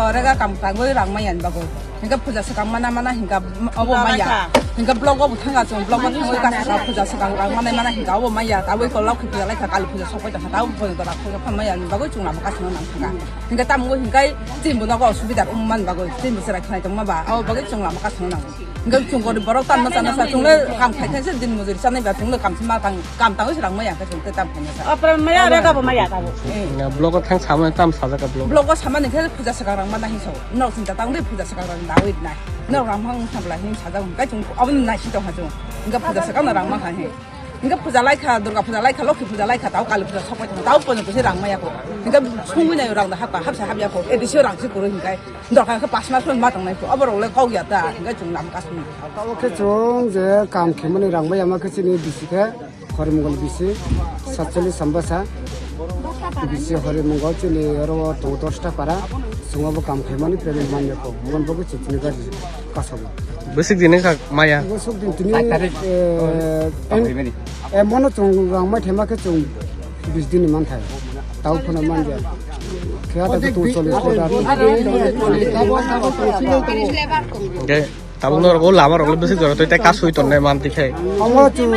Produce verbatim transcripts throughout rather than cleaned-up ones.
Rega kam tangwi rang maya ni bagwi. Hingke puja swkang mana mana hingka obo maya. Hingke blogo bo thanga chwng, blogo thangwi kasa puja swkang rang mana mana hingka obo maya. Tabwi ko lokhi puja laikha, kali puja sokoi tongkha, tabwi bo dora khuga phan maya ni bagwi chwng lama kasino nang thanga. Hingke tamo hingkai chini bo nogo osubidar wng man bagwi, chini bo chwrai khnai tongma ba, abo bagwi chwng lama kasino nang. Hingke chwng gorib borok tamo chana sa, chwng le kam khai khai se din mujuri chanai ba, chwng le kam se ma tang, kam tangwi se rang maya khe chwng te tam khai na sa. Apra maya, rega bo maya tabo. Eh. Blogo thang samani tam sajak ka blogo. Blogo samani khe puja swkang rang mana hin so. Nok sinta tang de puja swkang rang dawi nai. Nok rang mang sabla hin sajak kai chwng aboni nai si tong ha chwng. Hingke puja swkang rang ma ha hin. Hingke puja laikha, Durga puja laikha, Lokhi puja laikha, tao Kali puja sokoi tong, tao pono kisi rang maya ko. Hingke sungwi nai rang da hapka, hapsa hapya ko. Edisio rang si kuro hingkai. Dorkar khe pas mas ma tongnai ko. Aborok le kok ya ta, hingke chwng lam kasni. Tao khe chwng je kam khemani rang maya ma khe chini bisi khe. Horimongol bisi satchollis Ambasa, bisi Horimongol chini oro tongo dosta para, chwng obo kam khaimani payment manya kho, mon bo chwng chini gari kasobo. Bwswk din wngkha maya? Bwswk din tini, Sait tarik. Eh, Tong en-, khaimani. Eh, mono chwng rang mai thema khe chwng bis din ni manthai. Tao phano manja. Khe ata khe tong chollish ko dar. Hingke Tabuk norok o lama rok le bwswk jora tei kasui tonne manti khe. Omo chwng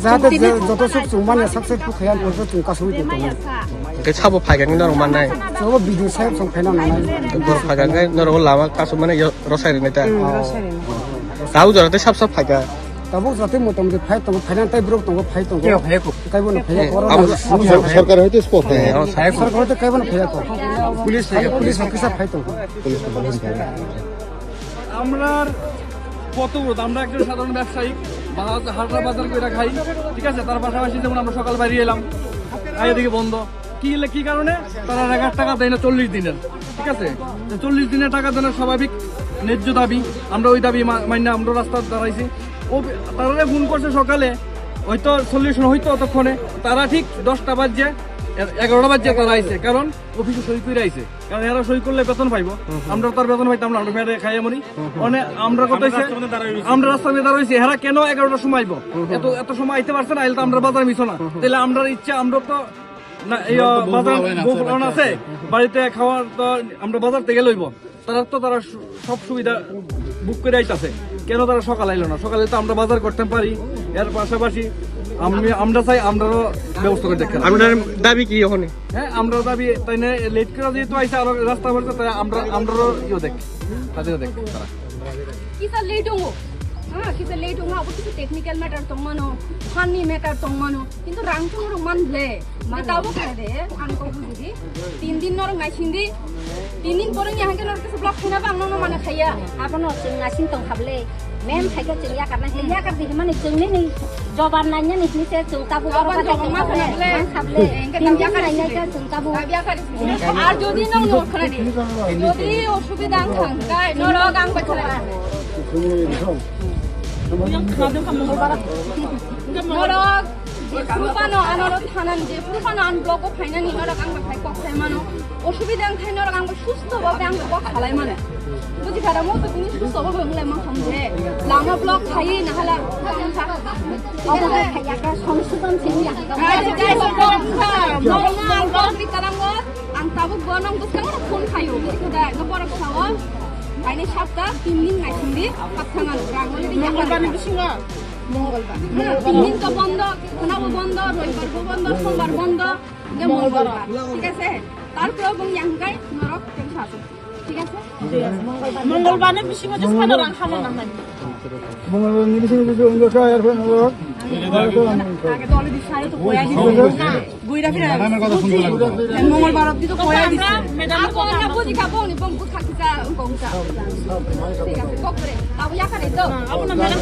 jate je-, joto suk chwng manya sak sak phu khaya porjo chwng kasui tong tongo. Hingke sabo phaikha ni norok mannai. Sabo bidin saheb song phaina nanai. Dor phaikha hingke norok o lama kasui mane yo rosai rwnai ta. Hmm, rosai rwnai. Tabuk jora tei sab sab phaikha. Tabuk jora tei motamoti phai tongo, phaina tei borok tongo, phai tongo. Kebo phai ko. Kaibo no phai ko. Abo Sorkar hoite spot. Eh, abo sai ko. Sorkar hoite kaibo no phai ko. Police phai, police officer phai tongo. Police officer. আমরার পথব্রত, আমরা একজন সাধারণ ব্যবসায়ী, বাজার, হাটরা বাজার করে খাই, ঠিক আছে? তার পাশাপাশি যেমন আমরা সকাল বাইরে এলাম, আগে দিকে বন্ধ। কি লে-, কি কারণে? তারা এক হাজার টাকা দেয় না চল্লিশ দিনের, ঠিক আছে? তো চল্লিশ দিনের টাকা দেয় না, স্বাভাবিক ন্যায্য দাবি, আমরা ওই দাবি মা-, মান্য আমরা রাস্তায় দাঁড়াইছি। ও বি-, তারা ফোন করছে সকালে, হয়তো সলিউশন হইতো অতক্ষণে, তারা ঠিক দশটা বাজে, এ-, এগারোটা বাজে তারা আইছে, কারণ অফিসে সই করে আইছে। কারণ এরা সই করলে বেতন পাইবো। হুম, হুম। আমরা তো আর বেতন পাইতাম না, আমরা ফেরে খাইয়া মরি। হুম, হুম। মানে আমরা কথা আমরা হইছে, রাস্তার মধ্যে দাঁড়াই রইছি। আমরা রাস্তার মধ্যে দাঁড়াই রইছি, এরা কেন এগারোটার সময় আইবো? হুম, হুম। এত, এত সময় আইতে পারছে না, আইলে তো আমরা বাজার মিছো না। হুম, হুম। তাহলে আমরা ইচ্ছা, আমরা তো না, এই, আমরা তো আহ, বন্ধু বাজার বাবা হয় না, ভোগ আছে। না আছে, বাড়িতে খাওয়ার তো আমরা বাজার থেকে লইবো। তারা তো তারা সু-, সব সুবিধা বুক করে আইতাছে, কেন তারা সকাল আইলো না? সকালে তো আমরা বাজার করতে পারি, এর পাশাপাশি আমি, আমরা চাই আমরাও ব্যবস্থা করে দেখতে। আপনার দাবি কি ওখানে? হ্যাঁ, আমরা দাবি তাই না, লেট করে যেহেতু আইসা আরো রাস্তা বলছে, তাই আমরা, আমরাও ইয়ে দেখ, তাদেরও দেখ তারা। Kisa late wngo. Ha, kisa late wngo, abo kisa technical matter tongmano, funny matter tongmano. Kintu rang chungrung man ble. Hingke tabuk khaide, ang kok bujidi. Tin din norok naisingdi. Tin din pore ni hangke norok kisa block khaina bang nono mana khaiya. Abono chwng naising tong khable. Mem khaikhe chwng yakar nai, yakar di himani chwng nini joban nanya ni hinise chwng tabuk oro bathai tong khable. Man khable. Tin din nai nai khe chwng tabuk. Ar jodi nong nor khana di. Jodi osubida ang thang kai, norok ang bai khana. Norok, je phuru phano ano ro thanani, je phuru phano ano blogo phainani, norok ang bai phai kok sai mano. Osubida ang khai norok ang bai susto bhabe ang bai kok khalai mano. Buji khara mo to tini susto bhabe wng lai ma ham je. Lama blok phai na hala. Obo hai khaya ka songsodon se ya. Ai, jai sodon kha. Mo mo ang blok ri karango. Ang tabuk bo nang bwskango phone khaio. Buji kha da, no borok sao. Aini sapta tin din nai thangdi, hap thangan rang wngdi. Mongolbarni bisingo? Mongolbar. Tin din to bondo, khwnabo bondo, roibar bo bondo, sombar bondo, hingke mongolbar. Thik ase? Tarpore bung yang kai norok tengsa asuk. Thik ase? Mongolbarni bisingo je sano rang hamo nang nai. Mongolbarni bisingo je wngkha, erpore norok. Age to already sare to koya di. Guira fira. Madam-র কথা শুনতে লাগবে। মঙ্গলবার অবধি তো কয়া দিছে। Madam-র কথা আমরা বুঝি খাবো, উনি বং বুঝা কিসা, উনি বং বুঝা। ঠিক আছে, কো করে। তাও ইয়া করে তো। হ্যাঁ, আপনার madam।